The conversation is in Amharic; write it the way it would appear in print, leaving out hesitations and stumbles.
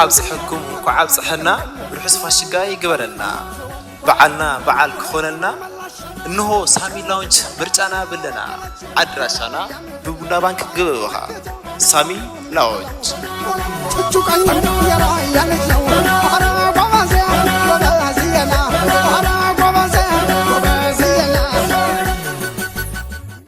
ኣብጽሐኩም፣ እንኳዕ ኣብጽሐና። ርሑስ ፋሽጋ ይግበረልና። በዓልና በዓል ክኾነልና እንሆ ሳሚ ላውንች ምርጫና ብለና። ኣድራሻና ብቡና ባንክ ግበብኻ። ሳሚ ላውንች።